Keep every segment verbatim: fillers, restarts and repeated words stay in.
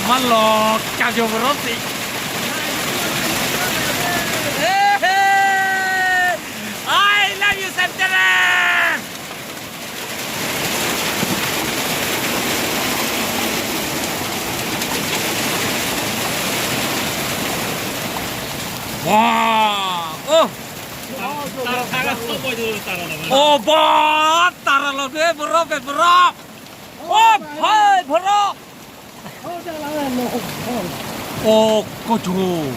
Malo kajo beroti. Hehe. I love you, Santaran. Wah, oh. Oh, bah, tara lo be, borok be, borok. Oh, hai, borok. Oh, kojo.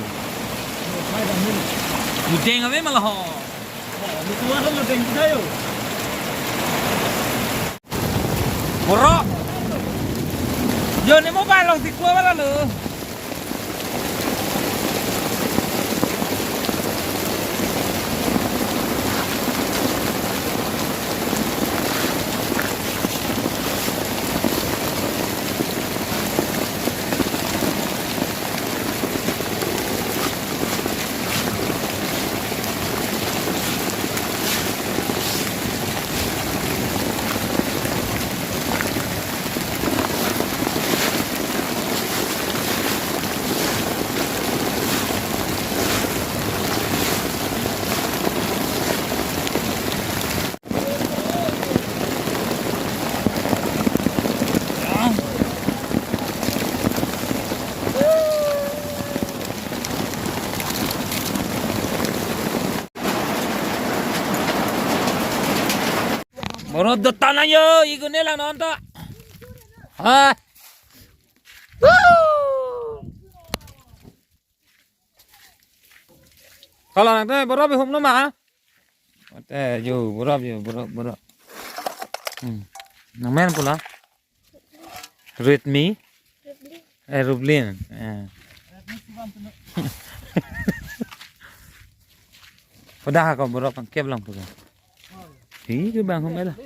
Budeng ave malah ho. Borok. Yo, ne mobile along si kua bala lo. Borok do tanang yo, igun ne lang non ta. Ha. Woo! Kalau nang te borok bi humlo ma? Te yo borok yo borok borok. Hmm. Nang men pula. Redmi. Eh, Rublin. Eh. Pada ko borok pangkep lang pula. Hi ke bang humela.